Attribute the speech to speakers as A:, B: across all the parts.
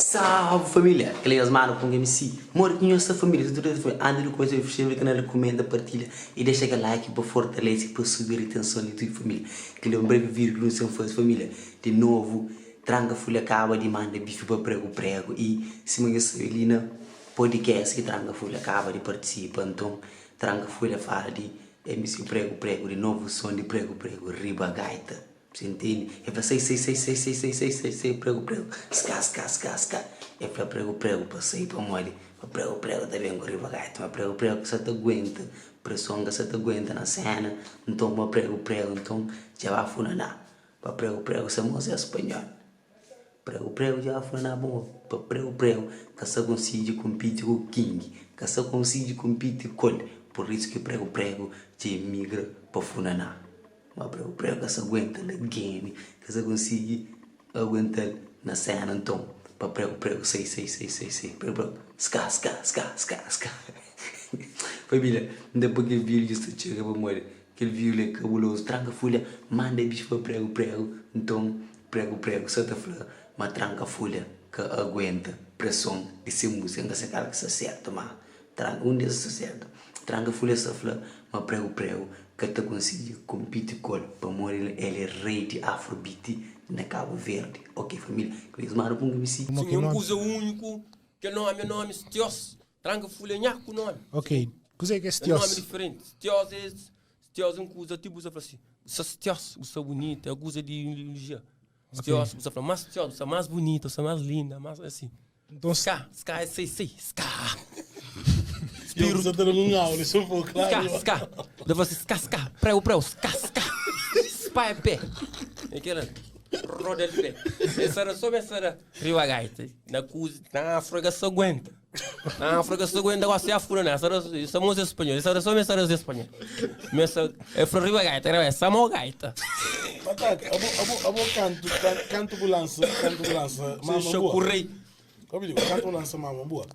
A: Salve família! Kel é nhos manu Punga MC. Modi ki nhos sta família? Sta tudu dretu família? Antis di kumesa inskreve na kanal, kumenta, partilha i dexa kel like pa fortalese pa subi ritenson di tudu família. Kel é un brevi vídiu ki nu sen faze família. Di novu, Tranka Fulha kaba di manda bifi pa Pregu Pregu i sima nhos sabe li na podcast ki Tranka Fulha kaba di partisipa nton Tranka Fulha fala di MC Pregu Pregu di novu son di Pregu Pregu riba gaita. Você entende? El fla sai, sai, sai, sai, sai, sai, sai, sai, sai, pregu, pregu, ska, ska, ska, ska. El fla pregu, pregu pa sai pamodi pa pregu, pregu ta ben ku riba gaita, ma pregu, pregu ka sa ta aguenta preson, ka sa ta aguenta na sena, nton ma pregu, pregu, nton dja ba funaná pa pregu, pregu sa mos é spanhol. Pregu, pregu dja ba funaná pamodi pa pregu, pregu ka sa konsigi konpiti ku king, ka sa konsigi konpiti ku el, pur isu ki pregu, pregu dja emigra pa funaná. Ma pregu pregu ka sa aguenta na game, ka sa konsigi aguental na sena nton pa pregu pregu sai sai sai sai sai pregu pregu ska ska ska ska ska Família N ta poi kel vídeo dja sta txega pamodi kel vídeo li é kabulozu Tranka fulha manda bixu pa pregu pregu nton pregu pregu sa ta fla ma tranka fulha ka aguenta preson di se múzika N ka sa kal ki sta sertu ma Tranka un des sta sertu. Tranka fulha sta fla ma pregu pregu ka ta konsigi konpiti kol pamodi el é rei di afrobeat na Cabo Verde. Ok família, kel es manda pun MC.
B: Sin é un kuza úniku, kel nomi é nomi Stios. Tranka fulha nha ku nomi.
C: Ok, kuzê ki é
B: É nomi
C: Stios?
B: diferenti. Stios é Stios é un kuza tipo bu sa fla si, bu sta Stios, bu sta bunita, é kuza di ilugia. Stios, bu sa fla más Stios, bu sta más bunita, bu sta más linda, más asi.
C: Nton,
B: Ska, ska é sei, sei, ska.
D: Eu sa ta da un aula, se for
B: Ska,
D: claro.
B: ska. Da fla si, ska, ska. Preu, preu, ska, ska. Spa é pé. É kel roda de pé. Essa era só essa era riba gaita. Na kuzi, na África se aguenta. Na África se aguenta gosta de afura, né? Essa era essa música espanhol. Essa era só essa era espanhol. Mas é fra riba gaita, era essa mo gaita.
D: Batata, abo, abo, abo kantu, kantu bu lansa, kantu bu lansa, mama
B: Seu
D: boa.
B: Chacurrei.
D: Obi di, kantu bu lansa mama boa.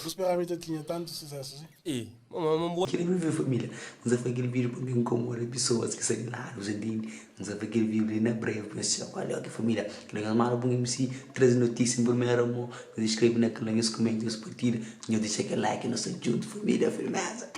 D: Bu speraba mi ta tinha tantu susesu si?
B: E, mama boa.
A: Kel vídeo família, N sa fla kel vídeo pa N ka inkomoda pesoas ki sta di ladu, sa ntende? N sa fla kel vídeo li na breve pa nhos txeu Kual é ki família? Kel nhos manda pa un MC traze notísia en primeira mon, nhos inskreve na kanal, nhos kumenta, nhos partilha, nhos dexa kel like, nu sta djuntu família, firmeza!